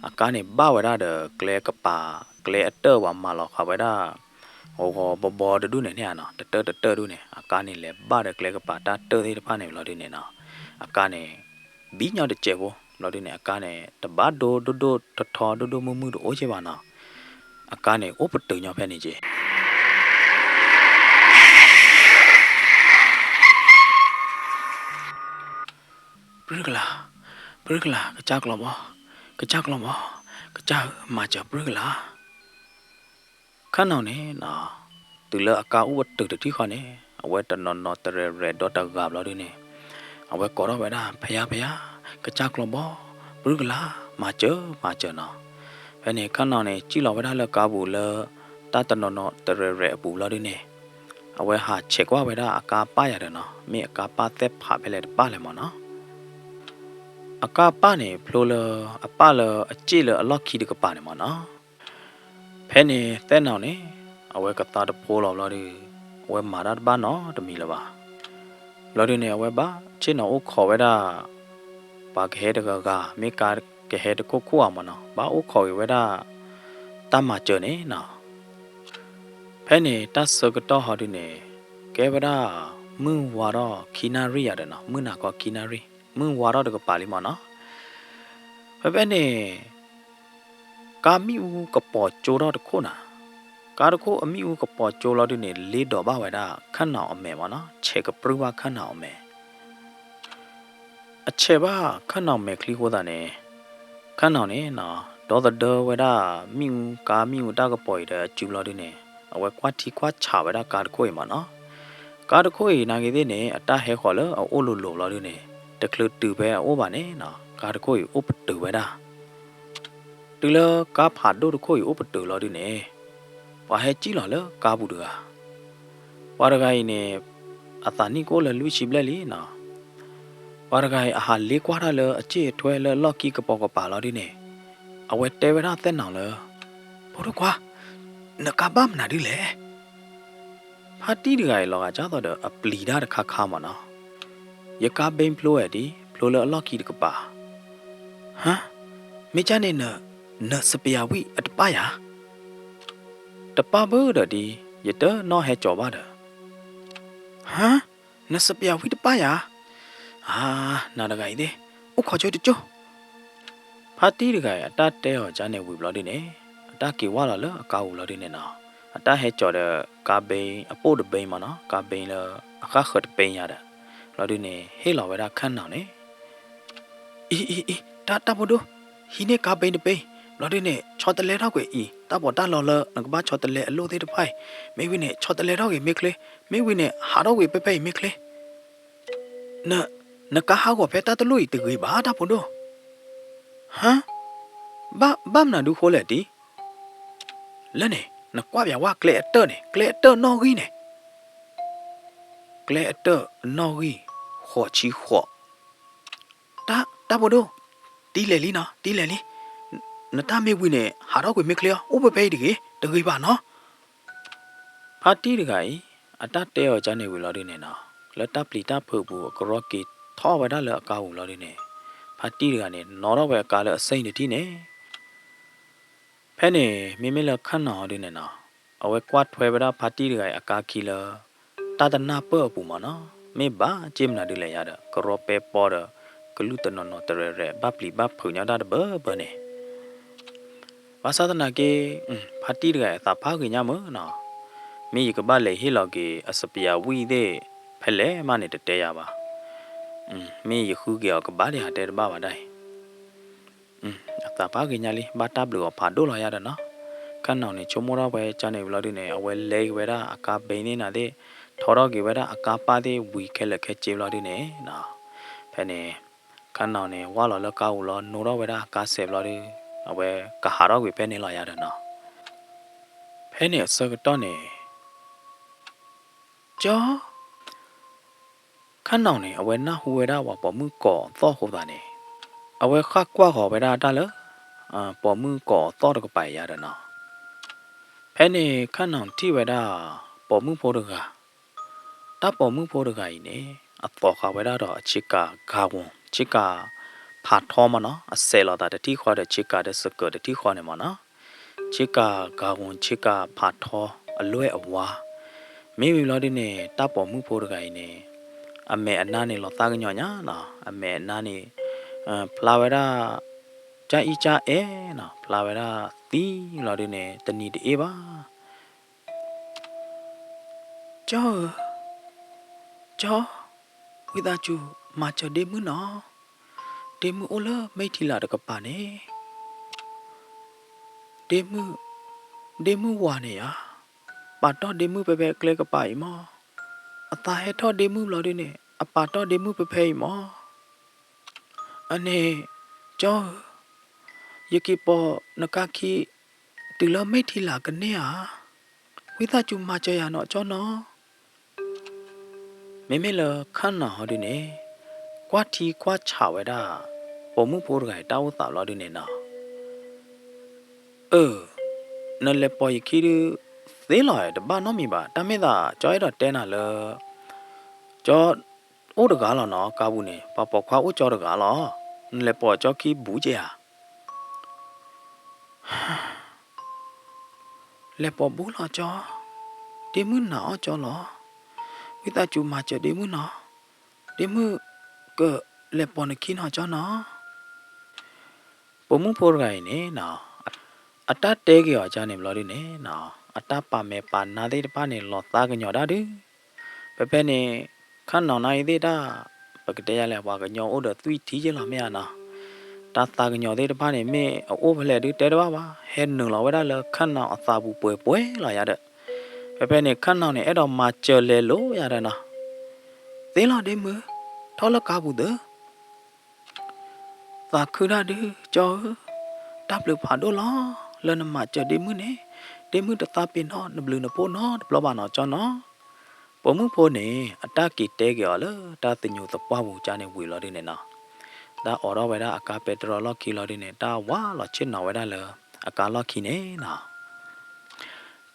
အကါန့ၣ်ဘၣ်ဝဲဒၣ်ဒီးကျဲကပၤ ကျဲအတၢၢ်ပှၤမၤလီၤဃာ်ဝဲဒၣ် ဂီၤဂီၤဘီဘီတဒူၣ်န့ၣ်န့ၣ်နီၤ, တတၢၢ်တတၢၢ်ဒူၣ်န့ၣ် အကါန့ၣ်လဲၤဘၣ်ဒီးကျဲကပၤတၢ်တၢၢ်သ့ၣ်တဖၣ်န့ၣ်ဘျီဒုန့ၣ်နီၤ, အကါန့ၣ် ဘံညီတစဲးဖိဘျီဒုန့ၣ် အကါန့ၣ် တဘၣ်ဒိဒိၣ်ဒိၣ်ထီထီဒိၣ်ဒိၣ်မုၢ်မုၢ်တအိၣ်က့ဘၣ်နီၤ. အကါန့ၣ်အိၣ်ပတုာ်ညီဖဲန့ၣ်က့ ပြံကလၤ, ပြံကလၤ ကစၢ်ကျီၤဘီ, ကစၢ်ကျီၤဘီ, ကစၢ်ဧၢ မၤစၢၤပြံကလၤ. ခၢၣ်နီၣ်န့ၣ်နီၤ, တုၤလၢအကါအိၣ်ပတုာ်တထံၣ်ဃီန့ၣ် အဝဲတနီၤနီၤတရဲၣ်ရဲၣ်ဒီတဂၤဘျီဒုန့ၣ် အဝဲကိးထီၣ်ဝဲဒၣ် ဖယါ ဖယါ, ကစၢ်ကျီၤဘီ, ပြံကလၤ, မၤစၢၤ မၤစၢၤနီၤ. ဖဲန့ၣ်ခၢၣ်နီၣ်န့ၣ် စံၣ်လီၤဝဲဒၣ်လၢကါပူၤလၢ တၢ်တနီၤနီၤတရဲၣ်ရဲၣ်အပူၤဘျီဒုန့ၣ် အဝဲဟးဆဲးကွၢ်ဝဲဒၣ်အကါပၢ်ယၤဒီးနီၤ, မ့ၢ်အကါပၢ်သဲးဖးဖဲလဲၣ်တပၢ်လဲၣ်မ့ၢ်နီၤ. အကါပၢ်န့ၣ် ဖျိလၢအပၢ်လၢအစ့ၣ်လၢအလီၢ်ခံတကပၤန့ၣ်မ့ၢ်နီၤ. ဖဲန့ၣ်သဲနီၣ်န့ၣ် အဝဲကသါတဖိလီၤဘျီဒု အဝဲမၤတၢ်တဘၣ်နီတမံၤလၢၤဘၣ်. ဘျီဒုန့ၣ် အဝဲဘၣ်ဆ့ၣ်နီၤအိၣ်ခိးဝဲဒၣ် ပှၤကဟဲတဂၤဂၤ မ့ၢ်ကါကဟဲတခိၣ်ခိၣ်ဧါမ့ၢ်နီၤ, ဘၣ်အိၣ်ခိးက့ၤဝဲဒၣ် တၢ်မၤစၢၤန့ၣ်နီၤ. ဖဲန့ၣ်တၢ်ဆၢကတီၢ်ဟီဒုန့ၣ် ကဲဝဲဒၣ် မုၢ်ဝါထီၣ်ခံနၣ်ရံၣ်ယၤဒီးနီၤ, မုၢ်နၤခီခံနၣ်ရံၣ်, မုၢ်ဝါထီၣ်တကပၤလံမ့ၢ်နီၤ. ဖဲဖဲန့ၣ် ကါမံၣ်အူကပီၤကၠိထီၣ်တခိၣ်နၤ, ကါတခိၣ်အမ့ၣ်အူကပီၤကၠိလီၤဒုန့ၣ် လ့ဒီးဘၣ်ဝဲဒၣ်ခၢၣ်နၢ်အမဲာ်မ့ၢ်နီၤ, ဆဲးကပြုၢ်ဘၣ်ခၢၣ်နၢ်အမဲာ် အဆဲးဘၣ်ခၢၣ်နၢ်မဲာ်ချံအဃိသတးန့ၣ်, ခၢၣ်နၢ်န့ၣ်နီၤ ဒီသဒၢဝဲဒၣ်မ့ၣ်အူ ကါမ့ၣ်အူတၢ်ကပီၤအံၤဒီးအစုလီၤဒုန့ၣ်, အဝဲကွၢ်ထံကွၢ်ဆးဝဲဒၣ်ကါတခိၣ်အံၤမ့ၢ်နီၤ. ကါတခိၣ်အံၤနာ်က့သ့ၣ်န့ၣ် အတၢ်ဟဲဃီၤလၢအအိၣ်လိၤလိၤလီၤဒုန့ၣ်, တချုးတုၤဖဲအအိၣ်ဘၣ်န့ၣ်နီၤ ကါတခိၣ်အံၤအိၣ်ပတုာ်ဝဲဒၣ် တုၤလၢကါဖးဒိၣ်တခိၣ်အံၤအိၣ်ပတုာ်လီၤဒုန့ၣ်, ပှၤဟဲစံၣ်လီၤလၢကါပူၤတဂၤ, ပှၤတဂၤအံၤန့ၣ် အသးနံၣ်ကအိၣ်လၢလွံၢ်ဆံဘျဲၣ်လံနီၤ. ပှၤတဂၤအံၤအဟးလ့ကွၢ်တၢ်လၢအစ့ၣ်အထွဲလၢအလီၢ်ခံကပိာ်ကပၤလီၤဒုန့ၣ်, အဝဲတဲဝဲဒၣ်သဲၣ်နီၤလၢ ဖိဒိၣ်ခွါ, နကါဘၣ်မနုၤဒ်လဲၣ်. ဖါတံၢ်တဂၤအံၤလီၤဂာ်ဒ်သိးဒီး အပျံၤတၢ်တခါခါမ့ၢ်နီၤ. ယကါဘ့ဖျိဝဲဒံး, ဖျိလၢအလီၢ်ခံတကပၤ. ဟါ, မ့ၢ်ကၢ်န့ၣ် နစပယၤဝံၣ်အတပၣ်ယၤ, တပၣ်ဘၣ်ဒီးဒ်, ယတနီၣ်ဟဲကၠီၤဘၣ်ဒီး. ဟါ, နစပယၤဝံၣ်တပၣ်ယၤ. အါ, နၤတဂၤအံၤသ့ၣ်, အိၣ်ခိးကၠိတကၠိၢ်. ဖါတံၢ်တဂၤအံၤ အတၢ်တဲအီၤကန့ၣ်ဝံၤဘျီဒုန့ၣ်, အတၢ်က့ၤဝၢ်လီၤလၢအကါပူၤလီၤဒုန့ၣ်နီၤ, အတၢ်ဟဲကၠီၤဒီးကါဘ့အပိၣ်တဘ့မ့ၢ်နီၤ, ကါဘ့လၢအဃၣ်ဃၢၤတဘ့ညါဒီး, ဘျီဒုန့ၣ် ဟ့ၣ်လီၤဝဲဒၣ်ခၢၣ်နၢ်န့ၣ် အံၤအံၤအံၤ တၢ်တၢ်ဖိဒိၣ်, ဟံးန့ၢ်ကါဘ့တဘ့, ဘျီဒုန့ၣ် ဆီတလဲထီၣ်ကွံာ်အံၤ တၢ်ပီးတၢ်လီလၢနကဘၣ်ဆီတလဲအလိၣ်သ့ၣ်တဖၣ်အံၤ, မ့ၢ်ဝံၤန့ၣ် ဆီတလဲထီၣ်ဂ့ၤမ့ၢ်ချ့, မ့ၢ်ဝံၤန့ၣ် ဟးထီၣ်ကွံာ်ဖဲဖဲအံၤမ့ၢ်ချ့. န, နကါဟးဂီၤဖဲတၢ်တလိၣ်အံၤတဂ့ၤဘၣ်တၢ်ဖိဒိၣ်. ဟါ, ဘၣ်, ဘၣ်မနုၤဒုဃိလဲၣ်ဒ် လၢန့ၣ် နကွၢ်ပၠးဝဲကျဲအတၢၢ်န့ၣ်, ကျဲအတၢၢ်နီၣ်ဂံၢ်န့ၣ်, ကျဲအတၢၢ်နီၣ်ဂံၢ် ဃိးဆံဃိး. တၢ်, တၢ်ဖိဒိၣ်, တံၤလဲၤလံနီၤ, တံၤလဲၤလံ. နတၢ်မ့ၢ်ဝံၤန့ၣ် ဟးထီၣ်ကွံာ်မ့ၢ်ချ့အီၤ, အိၣ်ဖဲဖဲအံၤတဂ့ၤ, တဂ့ၤဘၣ်နီၤ. ဖါတံၢ်တဂၤအံၤ အတၢ်တဲအီၤကန့ၣ်ဝံၤလီၤဒုန့ၣ်နီၤ, လၢတၢ်ပျံၤတၢ်ဖုးပူၤ အကရီက့ၤထီၣ်ဝဲဒၣ်လၢအကါပူၤလီၤဒုန့ၣ်, ဖါတံၢ်တဂၤန့ၣ် နီၣ်ထီၣ်ဝဲအကါလၢအစ့ၣ်တထံၣ်န့ၣ် ဖဲန့ၣ် မ့မ့ၢ်လၢခၢၣ်နၢ်ဒုန့ၣ်နီၤ, အဝဲကွၢ်ထွဲဝဲဒၣ်ဖါတံၢ်တဂၤအံၤအကါခံလၢ တၢ်တနၢ်ပၢၢ်အပူၤမ့ၢ်နီၤ, မ့ၢ်ဘၣ်က့ၢ်မနုၤဒုလဲၣ်ယၤဒီး ကရီပဲပီဒီး ကလုၢ်တနီၤနီၤတရဲၣ်ရဲၣ် ဘၣ်ပျံၤဘၣ်ဖုးညီတၢ်တဘၢဘၢန့ၣ် ဘၣ်ဆၣ်သနာ်က့ ဖါတံၢ်တဂၤအံၤအသးဖးဂ့ၤညါမ့ၢ်နီၤ, မ့ၢ်ယကဘၣ်လဲၤဟ့ၣ်လီၤက့ၤအစပယၤဝံၣ်သ့ၣ် ဖဲလဲၣ်မးန့ၣ်တတဲယၤဘၣ်, မ့ၢ်ယဃုက့ၤအီၤကဘၣ်ဒံးဟးတဲတဘၣ်ဘၣ်ဒၣ်အံၤ အသးဖးဂ့ၤညါလံ ဘၣ်တၢ်ဘျုးအီၤဖးဒိၣ်လီၤယၤဒီးနီၤ, ခၢၣ်နၢ်န့ၣ် ဆိကမိၣ်ထီၣ်ဝဲကန့ၣ်ဝံၤလီၤဒုန့ၣ် အဝဲလဲၤက့ၤဝဲဒၣ်အကါဘ့န့ၣ်နၤသ့ၣ်, ထီထီၣ်က့ၤဝဲဒၣ်အကါပၢ်သ့ၣ်ဝံၤခဲလၢာ်ခဲဆ့ဘျီဒုန့ၣ်နီၤ, ဖဲန့ၣ် ခၢၣ်နၢ်န့ၣ် ဝၢ်လီၤလၢကါပူၤလီၤ နိထီၣ်ဝဲဒၣ်အကါစဲးဘျီဒု, အဝဲကဟးထီၣ်ကွံာ်ဖဲန့ၣ်လီၤယၤဒီးနီၤ, ဖဲန့ၣ်အဆၢကတီၢ်န့ၣ် ကၠီ ခၢၣ်နၢ်န့ၣ် အဝဲနၢ်ဟူဝဲဒၣ်ပှၤပိာ်မုၣ်ကိးသီၣ်အဃိသးန့ၣ်, အဝဲဃၣ်ကွၢ်ဃီၤဝဲဒၣ်တၢ်လၢ ပိာ်မုၣ်ကိးသီၣ်တကပၤအံၤယၤဒီးနီၤ, ဖဲန့ၣ်ခၢၣ်နၢ်ထံၣ်ဝဲဒၣ် ပိာ်မုၣ်ဖိတဂၤ, တၢ်ပိာ်မုၣ်ဖိတဂၤအံၤန့ၣ် အသိးဃာ်ဝဲဒၣ်ဒီးအဆ့ကၤဂၤဝူၤ ဆ့ကၤဖးထီမ့ၢ်နီၤ, အစဲးလီၤသးတထံၣ်ဃီဒီးဆ့ကၤဒီးစကၢးတထံၣ်ဃီန့ၣ်မ့ၢ်နီၤ ဆ့ကၤဂၤဝူၤ ဆ့ကၤဖးထီအလွဲၢ်အဝါ, မ့ၢ်ဝံၤဘျီဒုန့ၣ် တၢ်ပိာ်မုၣ်ဖိတဂၤအံၤန့ၣ် အမဲာ်အနါန့ၣ်လီၤသးကညီၤညါနီၤ, အမဲာ်အနါန့ၣ် ဖျါဝဲဒၣ် ကအံကအဲၣ်နီၤ, ဖျါဝဲဒၣ်သံလီၤဒုန့ၣ် တနံၤတအ့ၣ်ဘၣ် ကၠီဧၢ, ကၠီ, ဝံသးစူၤမၤစၢၤဒ့မုၣ်နီၤ, ဒ့မုၣ်အိၣ်လၢမဲာ်ထံလၤတကပၤန့ၣ်, ဒ့မုၣ်, ဒ့မုၣ်ဝၤန့ၣ်ဧါ, ပာ်တီၢ်ဒ့မုၣ်ဖဲဖဲကျဲကပၤအံၤမး, အသးဟဲထီၣ်ဒ့မုၣ်ဘျီဒုန့ၣ် အပာ်တီၢ်ဒ့မုၣ်ဖဲဖဲအံၤမး, အန့ၣ်, ကၠီဧၢ, ယက့ၤပိာ်နကါခံ တုၤလၢမဲာ်ထံလၤကန့ၢ်ဧါ, ဝံသးစူၤမၤစၢၤယၤနီၤကၠီနီၤ. မ့မ့ၢ်လၢခၣ်နၢ်ဟီဒုန့ၣ် ကွၢ်ထံကွၢ်ဆးဝဲဒၣ် ပိာ်မုၣ်ဖိတဂၤအံၤတၢ်အိၣ်သးဘျီဒုန့ၣ်နီၤ, အၢ, နလဲၤပိာ်ယခံဒု သ့လီၤတဘၣ်နီတမံၤဘၣ်. တၢ်မ့ၢ်သး ကၠီအဲၣ်ဒိးတဲနၤလၢ ကၠီအိၣ်တဂၤလီၤနီၤ, ကါပူၤန့ၣ် ပှၤပိာ်ခွါအိၣ်ကၠီတဂၤလီၤ. နလဲၤပိာ်ကၠီခံဘူးက့ၤဧါ. လဲၤပိာ်ဘူးလီၤကၠီ, ဒ့မုၣ်နာ်အီၣ်ကၠီလီၤ. ဝံသးစူၤမၤစၢၤဒ့မုၣ်နီၤ, ဒ့မုၣ်ကလဲၤပိာ်နခံနီၤကၠီနီၤ. ပိာ်မုၣ်ဖိတဂၤအံၤန့ၣ်နီၤ, အတၢ်တဲက့ၤအီၤကန့ၣ်ဘျီဒုန့ၣ်နီၤ, အတၢ်ပာ်မဲာ်ပာ်နါသ့ၣ်တဖၣ်န့ၣ် လီၤသးကညီၤဒၣ်ဒုး, ဖဲဖဲန့ၣ် ခၣ်နီၣ်နၤအံၤသ့ၣ်တၢ် ပကတဲယၤလဲၣ် ပှၤကညီအိၣ်ဒီးသွံၣ်ထံယ့ၢ်လီၤမ့ၢ်ဧါနီၤ, တၢ်သးကညီၤသ့ၣ်တဖၣ်န့ၣ် မ့ၢ်အအိၣ်ဖဲလဲၣ်ဒုးတဲတဘၣ်ဘၣ်, ဟဲနုာ်လီၤဝဲဒၣ်လၢခၣ်နီၣ်အသးပူၤပှဲၤပှဲၤလီၤယၤဒီး, ဖဲဖဲန့ၣ် ခၣ်နီၣ်န့ၣ် အဲၣ်ဒိးမၤစၢၤလဲၤလိာ်ယၤဒီးနီၤ, သ့လီၤဒ့မုၣ်, ထီၣ်လၢကါပူၤသၢ သးခုတၢ်ဒုး ကၠီဧၢ, တၢ်ဘျုးဖးဒိၣ်လီၤ, လၢနမၤစၢၤဒ့မုၣ်န့ၣ်, ဒ့မုၣ်တသးပ့ၤနီၣ်နဘျုးနဖှိၣ်နီတဘျီဘၣ်နီၤ ကၠီနီၤ. ပိာ်မုၣ်ဖိန့ၣ် အတၢ်က့ၤတဲက့ၤအီၤလၢတၢ်သညူးသပှၢ်ပူၤကၠါန့ၣ်ဝံၤလီၤဒုးန့ၣ်နီၤ, တၢ်အိးထီၣ်ဝဲဒၣ်အကါပဲတြီလီၢ်ခံလီၤဒုးန့ၣ် တၢ်ဝးလီၤဆ့ၣ်နီၤဝဲဒၣ်လၢအကါလီၢ်ခံန့ၣ်နီၤ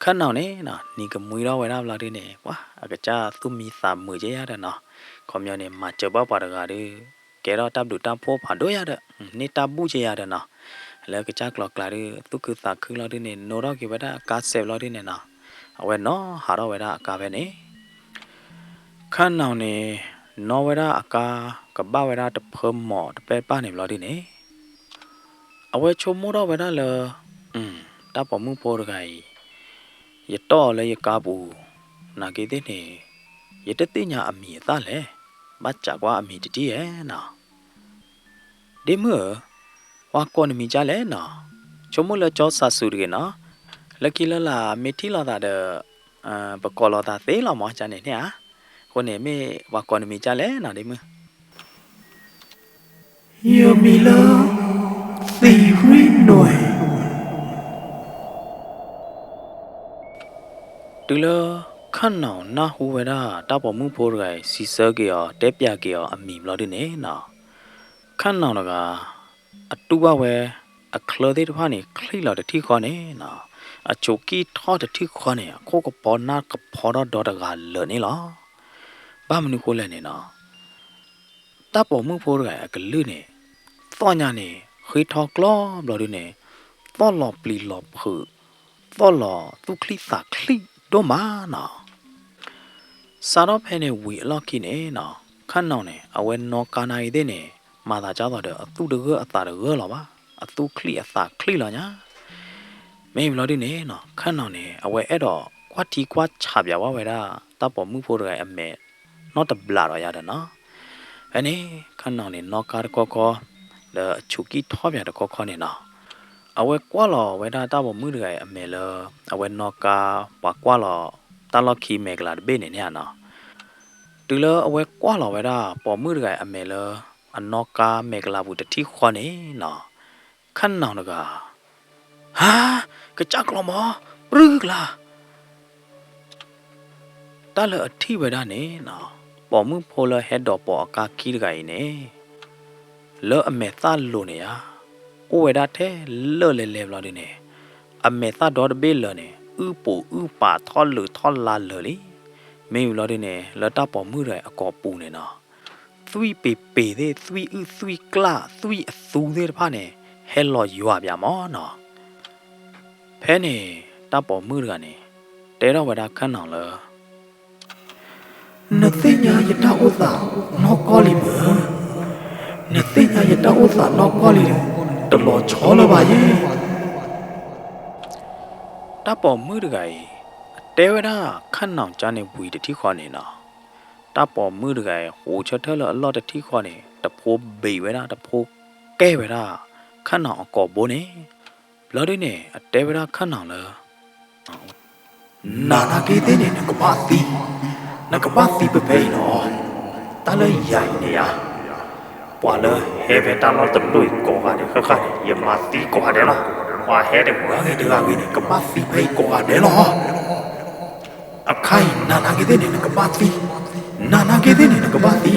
ခၣ်နီၣ်န့ၣ်နီၤ နံၤကမှံထီၣ်ဝဲဒၣ်ဘျီဒုးန့ၣ် ပှၤအကစၢ်သူၣ်မံသးမုာ်က့ယၤဒီးနီၤ, ခီပညီန့ၣ် မၤစၢၤဘၣ်ပှၤတဂၤဒုး ကဲထီၣ်တၢ်ဘျုးတၢ်ဖှိၣ်ဖးဒိၣ်ယၤဒီး န့ၢ်တၢ်ဘူၣ်က့ယၤဒီးနီၤ, လၢကစၢ်ကျိၤကျါဒုး သူၣ်ခုသးခုလီၤဒုးန့ၣ် နိထီၣ်က့ၤဝဲဒၣ်အကါစဲးဘျီဒုးန့ၣ်နီၤ, အဝဲနီၤဟးထီၣ်ဝဲဒၣ်အကါဖဲန့ၣ် ခၣ်နီၣ်န့ၣ် နီၣ်ဝဲဒၣ်အကါ ကဘၣ်ဝဲဒၣ်တဖၢမီၤတပဲတပၣ်န့ၣ်ဘျီဒုးန့ၣ် အဝဲဆိကမိၣ်ထီၣ်ဝဲဒၣ်လၢ တၢ်ပိာ်မုၣ်ဖိတဂၤအံၤ ယတီၢ်အီၤလၢယကါပူၤ နာ်က့သ့ၣ်န့ၣ် ယတသ့ၣ်ညါအမံၤအသၣ်လဲၣ်, ဘၣ်စးကွၢ်အမံၤတထံၣ်ဧဲနီၤ ဒ့မုၣ်ဧၢ, ပှၤကိးနမံၤကၢ်လဲၣ်နီၤ, ဆိကမိၣ်လၢကၠီစးစူၤတဂ့ၤနီၤ, လၢခံလၢလာ်မ့ၢ်ထံၣ်လိာ်သးဒီး ပကိးလိာ်သးသ့လီၤမးကၢ်န့ၣ်န့ၣ်ဧါ, အဃိန့ၣ်မ့ၢ်ပှၤကိးနမံၤကၢ်လဲၣ်နီၤ ဒ့မုၣ် ယမံၤလၢ သံရ့နွဲၣ် တုၤလၢ ခၣ်နီၣ်နၢ်ဟူဝဲဒၣ် တၢ်ပိာ်မုၣ်ဖိတဂၤအံၤ စံးဆၢက့ၤအီၤ တဲပျးက့ၤအီၤအမံၤဘျီဒုးန့ၣ်နီၤ, ခၣ်နီၣ်တဂၤ အတူၢ်ဘၣ်ဝဲ အချၢသ့ၣ်တဖၣ်န့ၣ် ချံးလီၤတထံၣ်ဃီန့ၣ်နီၤ, အဆူးကံၢ်ထီၣ်တထံၣ်ဃီန့ၣ် အခိၣ်ကဖီနၢ်ကဖီထီၣ်ဒီတဂၤလၢာ်န့ၣ်လီၤ. ဘၣ်မနုၤဃိလဲၣ်န့ၣ်နီၤ တၢ်ပိာ်မုၣ်ဖိတဂၤအကလုၢ်န့ၣ် သီၣ်ညါန့ၣ် ဃ့ထီၣ်ကျီဘျီဒုးန့ၣ် သီၣ်လီၤပျံၤလီၤဖုး သီၣ်လီၤသူၣ်ချံသးချံဒိၣ်မးနီၤ. စးထီၣ်ဖဲန့ၣ်ဝံၤအလီၢ်ခံန့ၣ်နီၤ ခၣ်နီၣ်န့ၣ် အဝဲနီၣ်ကါနၢ်အံၤသ့ၣ်န့ၣ် မၤသးဒ်သိးဒီးအသူၣ်တဂၢၢ်အသးတဂၢၢ်လီၤဘၣ်, အသူၣ်ချံအသးချံလီၤညါ. မ့ၢ်ဘျီဒုးန့ၣ်နီၤ ခၣ်နီၣ်န့ၣ် အဝဲအဲၣ်ဒိးကွၢ်ထံကွၢ်ဆးပၠးဘၣ်ဝဲဒၣ် တၢ်ပိာ်မုၣ်ဖိတဂၤအံၤအမဲာ် နီတဘျီဒီးယၤဒီးနီၤ. ဖဲန့ၣ် ခၣ်နီၣ်န့ၣ် နီၣ်ကါတခီခီ ဒီးအဆူးကံၢ်ထီၣ်ပၠးတခီခီန့ၣ်နီၤ, အဝဲကွၢ်လီၤဝဲဒၣ်တၢ်ပိာ်မုၣ်တဂၤအံၤအမဲာ်လၢ အဝဲနီၣ်ကါ ပှၤကွၢ်လီၤတၢ်လီၢ်ခံမဲာ်ကလၤတဘ့ၣ်န့ၣ်န့ၣ်ဧါနီၤ. တုၤလၢအဝဲကွၢ်လီၤဝဲဒၣ်ပိာ်မုၣ်တဂၤအံၤအမဲာ်လၢ အနီၣ်ကါမဲာ်ကလၤပူၤတထံၣ်ဃီန့ၣ်နီၤ, ခၣ်နီၣ်တဂၤ ဟါ, ကစၢ်ကျီမး, ပြုၢ်ကလၤ တၢ်လၢအထံၣ်ဝဲဒၣ်န့ၣ်နီၤ, ပိာ်မုၣ်ဖိလၢဟဲဒိးပိာ်အကါခံတဂၤအံၤန့ၣ် လၢအမဲာ်သၣ်လိၤန့ၣ်ဧါ, အိၣ်ဝဲဒၣ်ထဲလၢၢ်လဲၤလဲၤဘျီဒုးန့ၣ်, အမဲာ်သၣ်ဒီတဘ့ၣ်လၢာ်န့ၣ် အုၣ်ပူၤအုၣ်ပာ်ထီၣ်လုာ်ထီၣ်လါလၢာ်လံ. မ့ၢ်ဘျီဒုးန့ၣ် လၢတၢ်ပိာ်မုၣ်တဂၤအကိာ်ပူၤန့ၣ်နီၤ, သွံၣ်ပ့ၤပ့ၤသ့ၣ် သွံၣ်အုၣ်သွံၣ်ကျၣ် သွံၣ်အသူသ့ၣ်တဖၣ်န့ၣ် ဟဲလီၤယွၤပၠးမးနီၤ. ဖဲန့ၣ် တၢ်ပိာ်မုၣ်တဂၤန့ၣ် တဲထီၣ်ဝဲဒၣ်ခၣ်နီၣ်လၢ နသ့ၣ်ညါယတၢ်အိၣ်သးနီၢ်ကီၢ်လံဧါ, နသ့ၣ်ညါယတၢ်အိၣ်သးနီၢ်ကီၢ်လံဒီး တလီၤဆီလၢၤဘၣ်ယဲ. တၢ်ပိာ်မုၣ်တဂၤအံၤ အတဲဝဲဒၣ်ခၣ်နီၣ်ကၠါန့ၣ်ဝံၤတထံၣ်ဃီန့ၣ်နီၤ, တၢ်ပိာ်မုၣ်တဂၤအံၤ ဟူးဆၢထၢၣ်လၢအလီၢ်တထံၣ်ဃီန့ၣ် တဖိဘ့းဝဲဒၣ် တဖိကဲဝဲဒၣ် ခၣ်နီၣ်အကိာ်ဘိန့ၣ်, ဘျီဒုးန့ၣ် အတဲဝဲဒၣ်ခၣ်နီၣ်လၢ နၤနာ်က့သ့ၣ်န့ၣ် နကဘၣ်သံ, နကဘၣ်သံဖဲဖဲအံၤလီၤ. တၢ်လၢယၤအံၤန့ၣ်ဧါ, ပှၤလၢဟဲဖဲတၢ်လီၢ်တလိၣ်အံၤကိးဂၤဒဲးဃၣ်ဃၣ်န့ၣ် ယမၤသံကိးဂၤဒဲးလီၤ. ပှၤဟဲတဂၤဂ့ၤတဂၤဂ့ၤန့ၣ် ကဘၣ်သံဖဲအံၤကိးဂၤဒဲးလီၤ. အခါအံၤ နၤနာ်က့သ့ၣ်န့ၣ် နကဘၣ်သံ, နၤနာ်က့သ့ၣ်န့ၣ် နကဘၣ်သံ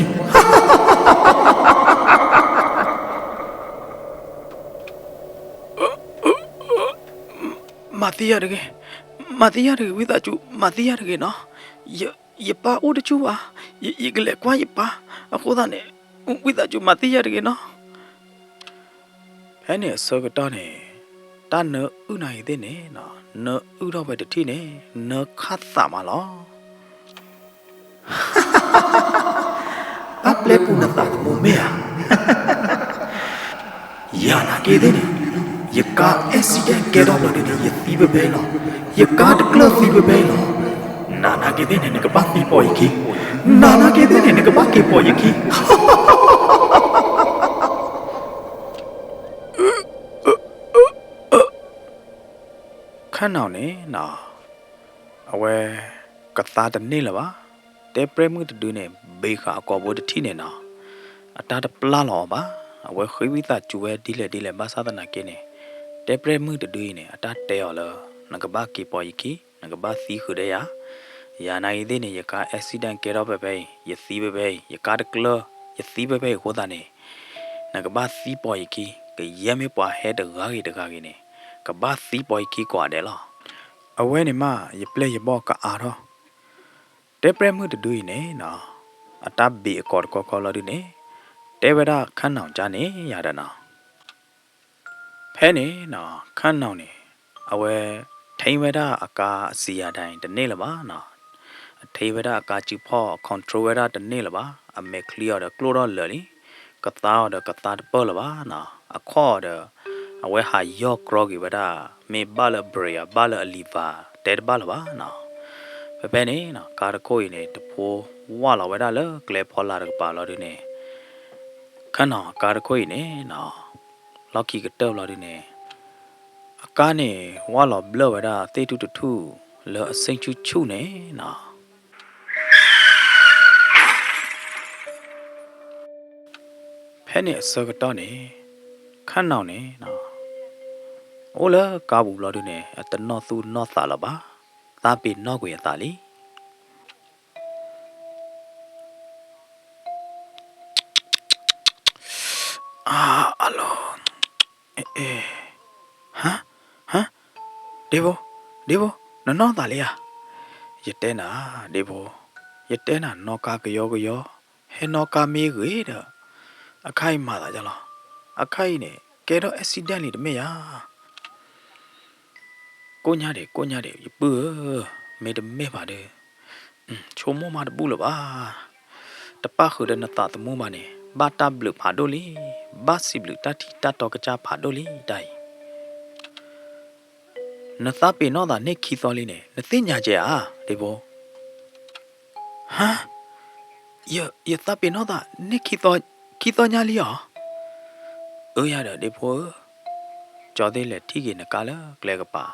မၤသံယၤတဂ့ၤ, မၤသံယၤတဂ့ၤ ဝံသးစူၤ မၤသံယၤတဂ့ၤနီၤ. ယပၢ်အိၣ်တဆူၣ်ဘၣ်, ယကလဲၤကွၢ်ယပၢ်, အဃိသတးန့ၣ် ဝံသးစူၤ မၤသံယၤတဂ့ၤနီၤ. ဖဲန့ၣ်အဆၢကတီၢ်န့ၣ် တၢ်နၢအုၣ်နၤအံၤသ့ၣ်န့ၣ် နၢအုၣ်ထီၣ်ဝဲတထံၣ်န့ၣ် နၢခးသးမးလီၤ. ဘၣ်ပျဲပူၤနသးသမူမ့ၢ်ဧါ. ယၤနာ်က့သ့ၣ်န့ၣ် ယကါ accident ကဲထီၣ်ဘျီဒုန့ၣ် ယသံဖဲဖဲအံၤလီၤ. ယကါတကျၢၢ်သံဖဲဖဲအံၤလီၤ. နနာ်က့ၤသ့ၣ်န့ၣ် နကဘၣ်သံပိာ်ယခံ. နနာ်က့ၤသ့ၣ်န့ၣ် နကဘၣ်က့ၤပိာ်ယခံ. ခါနီၤန့ၣ်နီၤ, အဝဲ ကသါတန့ၢ်လၢၤဘၣ်. တဲပြဲၢ်မုၣ်တဒုန့ၣ် ဘ့ဃာ်အကိာ်ဘိတထံၣ်န့ၣ်နီၤ, အတၢ်တပျၢ်လီၤအီၤဘၣ်. အဝဲဃ့ဝံသးစူၤဝဲဒ်လဲၣ်ဒ်လဲၣ် ဘၣ်ဆၣ်သနာ်က့န့ၣ် တဲပြဲၢ်မုၣ်တဒုအံၤန့ၣ် အတၢ်တဲအီၤလၢ နကဘၣ်က့ၤပိာ်ယခံ, နကဘၣ်သံဃုာ်ဒီးယၤ. ယၤနာ်က့ၤသ့ၣ်န့ၣ် ယကါ accident ကဲထီၣ်ဖဲဖဲအံၤ, ယသံဖဲဖဲအံၤ, ယကါတကျၢၢ် ယသံဖဲဖဲအံၤအဃိသတးန့ၣ် နကဘၣ်သံပိာ်ယခံ, ကယဲၢ်မ့ၢ်ပှၤဟဲတဂၤဂ့ၤတဂၤဂ့ၤန့ၣ် ကဘၣ်သံပိာ်ယခံကိးဂၤဒဲးလီၤ. အဝဲန့ၣ်မး ယပျဲၢ်ယဘီၣ်ကအါထီၣ်. တဲပြဲၢ်မုၣ်တဒုအံၤန့ၣ်နီၤ, အတၢ်ဘ့ၣ်အကိာ်တခီခီလီၤဒုန့ၣ် တဲဝဲဒၣ်ခါနီၤကါန့ၣ်ယၤဒီးနီၤ. ဖဲန့ၣ်နီၤ ခါနီၤန့ၣ် အဝဲ ထိန်းဝဲဒၣ်အကါအစံယၤဒၣ်အံၤတန့ၢ်လၢၤဘၣ်နီၤ. အထိန်းဝဲဒၣ်အကါစုဖီၣ် အ control ဝဲဒၣ်တန့ၢ်လၢၤဘၣ်. အမဲာ်ချံအီၤဒီးကျိၣ်ထီၣ်လၢာ်လံ, ကသါအီၤဒီးကသါတပၢၢ်လၢၤဘၣ်နီၤ. အခီၣ်အီၤဒီး အဝဲဟးယီၢ်ကြီက့ၤဝဲဒၣ် မ့ၢ်ဘၣ်လၢ brake ဘၣ်လၢအ lever တဲတဘၣ်လၢၤဘၣ်နီၤ. ဖဲဖဲန့ၣ်နီၤ ကါတခိၣ်အံၤန့ၣ် တဖိဝၢ်လီၤဝဲဒၣ်လၢကျဲဖီလာ်တကပၤလီၤဒုန့ၣ် ခါနီၤ ကါတခိၣ်အံၤန့ၣ်နီၤ လီၢ်ခံကတၢၢ်ဘျီဒုန့ၣ် အကါန့ၣ် ဝၢ်လီၤဘျၢၣ်ဝဲဒၣ်သ့ၣ်ထူၣ်တထူၣ်လၢအဆ့ၣ်ဆူၣ်ဆူၣ်န့ၣ်နီၤ. ဖဲန့ၣ်အဆၢကတီၢ်န့ၣ် ခါနီၤန့ၣ်နီၤ အိၣ်လၢကါပူၤဘျီဒုန့ၣ် အတနီၢ်သူၣ်နီၢ်သးလၢၤဘၣ်, သးပ့ၤနီၣ်ကွံာ်အသးလံ. အလီၤ, ဟါ, ဟါ, ဒ့ဖိ, ဒ့ဖိ, နနီၢ်သးလံဧါ. ယတဲနၤ, ဒ့ဖိ, ယတဲနၤ နီၢ်ကါကယီကယီ, ဟဲနီၢ်ကါမ့ၢ်ဂ့ၤဒီး အခါအံၤမၤသးဒ်လီၤ. အခါအံၤန့ၣ် ကဲထီၣ် accident လံတမ့ၢ်ဧါ. ကိၣ်ညါဒံး ကိၣ်ညါဒံး ယပုၢ်ဧၢ, မ့တမ့ၢ်ဘၣ်ဒီး ဆိကမိၣ်မးတဘူၣ်လၢၤဘၣ်. တပၣ်ဃုာ်ဒီးနသးသမူဘၣ်န့ၣ် ဘၣ်တၢ်ဘျုးဖးဒိၣ်လံ, ဘၣ်စံးဘျုးတၢ်ထံၣ်တၢ်တီကစၢ်ဖးဒိၣ်လံတၢ်အံၤ. နသးပ့ၤနီၣ်သးန့ၢ်ခံသီလံန့ၣ် နသ့ၣ်ညါကဲဧါ ဒ့ဖိ. ဟါ, ယ, ယသးပ့ၤနီၣ်သးန့ၢ်ခံသီ, ခံသီညါလံဧါ. အၢ ယၤဒီးဒ့ဖိဧၢ, ကၠီသ့ၣ်လဲၤထံၣ်က့ၤနကါလၢကျဲကပၤ,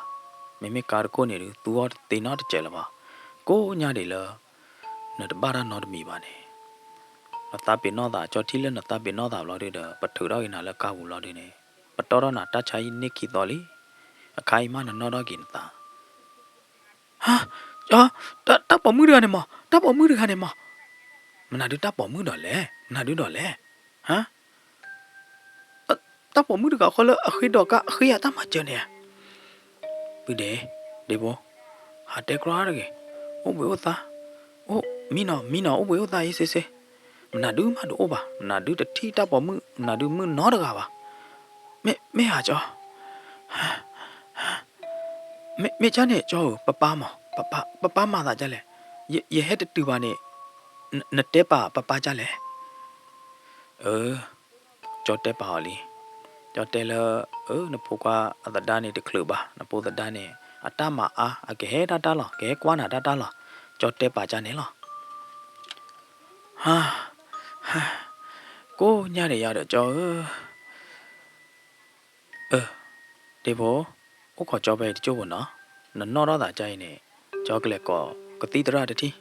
မ့မ့ၢ်ကါတခိၣ်န့ၣ်ဒုး သူအီၤတသ့နီတစဲးလၢၤဘၣ်. ကိၣ်ညါဒံးလၢ နတဘၣ်တၢ်နီတမံၤဘၣ်န့ၣ်, နသးပ့ၤနီၣ်သး ကၠီထံၣ်လၢနသးပ့ၤနီၣ်သးဘျီဒုဒီး ပထုးထီၣ်က့ၤနၤလၢကါပူၤလီၤဒုန့ၣ်, ပတီၢ်ထီၣ်နၤတၢ်ဆါဟံၣ်န့ၢ်ခံသီလံ, အခါအံၤမးနနီၣ်ထီၣ်က့ၤနသး ဟါ, တၢ်ပိာ်မုၣ်တဂၤန့ၣ်မး, တၢ်ပိာ်မုၣ်တဂၤန့ၣ်မး. မနုၤဒုးတၢ်ပိာ်မုၣ်ဒီးလဲၣ်, မနုၤဒုးဒီးလဲၣ်. ဟါ, တၢ်ပိာ်မုၣ်တဂၤဃီလၢအဃ့ဒီးကါ အဃ့ယၤတၢ်မၤစၢၤန့ၣ်ဧါ. ပုၢ်ဒ့, ဒ့ဖိ, ဟးတဲကြီတဂ့ၤ, အိၣ်ဘှံးအိၣ်သါ, အိၣ်မံနီၤ မံနီၤ အိၣ်ဘှံးအိၣ်သါအံၤစ့စ့, မနုၤဒုးမးတအိၣ်ဘၣ်, မနုၤဒုးတထံၣ်တၢ်ပိာ်မုၣ် မနုၤဒုးမုၣ်နီတဂၤဘၣ်. မ့ၢ်, မ့ၢ်ဧါကၠီ မ့ၢ်, မ့ၢ်ကၠၢ်န့ၣ် ကၠီဧၢ, ပပၢ်မး, ပပၢ်မၤသးဒ်လဲၣ်, ယဟဲတတုၤဘၣ်န့ၣ်, နတဲပာ်ပပၢ်ဒ်လဲၣ်. အၢ, ကၠီတဲပာ်အီၤလံ. ကၠီတဲလၢ, အၢ နဖိခွါအသဒါန့ၣ်တချုးဘၣ်, နဖိသဒါန့ၣ် အတၢ်မၤအါ, အကဟဲဒၣ်တၢ်လီၤ, ကဟဲကွၢ်နၤတၢ်တၢ်လီၤ, ကၠီတဲပာ်ကၠၢ်န့ၣ်လီၤ. ဟါ, ဟါ, ကိၣ်ညါဒံးယၤဒီးကၠီဧၢ. အၢ, ဒ့ဖိ, အိၣ်ခိးကၠီဖဲအံၤတကၠိၢ်ဖိနီၤ, နနီၣ်ထီၣ်သးကၠၢ်အံၤန့ၣ်, ကၠီကလဲၤကိးကသံၣ်သရၣ်တထံၣ်.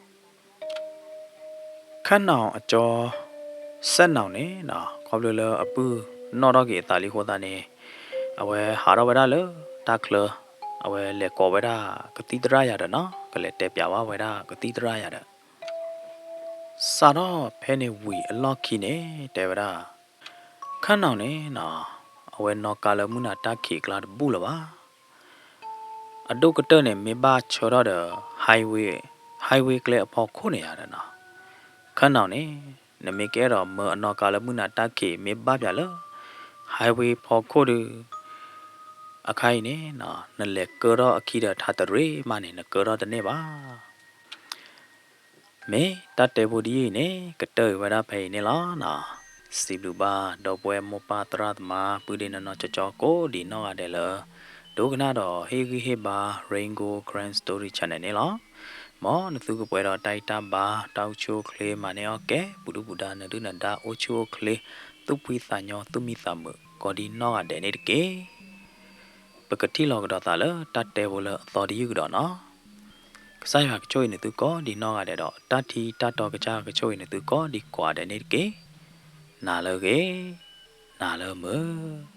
ခါနီၤအကၠီ စဲးနီၤန့ၣ်နီၤ, ခီဖျိလၢအပုၢ်နီၣ်ထီၣ်က့ၤအသးလံအဃိသတးန့ၣ်, အဝဲဟးထီၣ်ဝဲဒၣ်လၢတၢ်ချၢ, အဝဲလဲၤကိးဝဲဒၣ်ကသံၣ်သရၣ်ယၤဒီးနီၤ, ကလဲၤတဲပျးဘၣ်ဝဲဒၣ်ကသံၣ်သရၣ်ယၤဒီး စးထီၣ်ဖဲန့ၣ်ဝံၤအလီၢ်ခံန့ၣ် တဲဝဲဒၣ်, ခါနီၤန့ၣ်နီၤ, အဝဲနီၣ်ကါလၢမုၢ်နၤတၢ်ခံးအကျါတဘူၣ်လၢၤဘၣ်. အဒိၣ်ကတၢၢ်န့ၣ် မ့ၢ်ဘၣ်ဆၢထၢၣ်ဒီး highway, highway ကျဲအဖီခိၣ်န့ၣ်ယၤဒီးနီၤ. ခါနီၤန့ၣ်, နမ့ၢ်ကအဲၣ်ဒိးမၢအနီၣ်ကါလၢမုၢ်နၤတၢ်ခံး မ့ၢ်ဘၣ်ပၠးလၢ highway ဖီခိၣ်ဒီး အခါအံၤန့ၣ်နီၤ, နလဲၤကၢထီၣ်အခံဒီးထးတရံးမးန့ၣ် နကၢထီၣ်တန့ၢ်ဘၣ်. မ့ၢ်တၢ်တဲဖိဒ်အံၤန့ၣ် ကတၢၢ်အံၤဝဲဒၣ်ဖဲအံၤန့ၣ်လီၤနီၤ. စံးဘျုးဘၣ် ဒီပုၢ်ဝဲၢ်မိၢ်ပၢ်သရၣ်သမါ ပုၢ်ဒ့နီၢ်နီၢ်ကၠီကၠီကိးဒံးနီၢ်ဂၤဒဲးလၢ ဒိကနၣ်ဒီးဟ့ၣ်ဂံၢ်ဟ့ၣ်ဘါ Rain Gold Karen Story Channel န့ၣ်လီၤ. မ်နသုကပှဲၤဒီးတၢ်အံၣ်တၢ်ဘါ တၢ်အိၣ်ဆူၣ်အိၣ်ချ့ မၤန့ၢ်အီၣ်ကဲ ပူၤဒုၣ်ပူၤဒါ နဒုၣ်နဒါ အိၣ်ဆူၣ်အိၣ်ချ့ သူၣ်ဖှံသးညီ သူၣ်မံသးမုာ် ကိးဒံးနီၢ်ဂၤဒဲးန့ၣ်တက့ၢ်. ပကထံၣ်လိာ်ကဒီးသးလၢတၢ်တဲဖိလၢအသီတယုၢ်ကဒီးနီၤ. ကစၢ်ယွၤကဆိၣ်ဂ့ၤနသုကိးဒံးနီၢ်ဂၤဒဲးဒီး တၢ်ထံတၢ်တီကစၢ်ကဆိၣ်ဂ့ၤနသုကိးဒံးကိးဂၤဒဲးန့ၣ်တက့ၢ်. နၤလၢအဂ့ၤ, နၤလၢအမုာ်.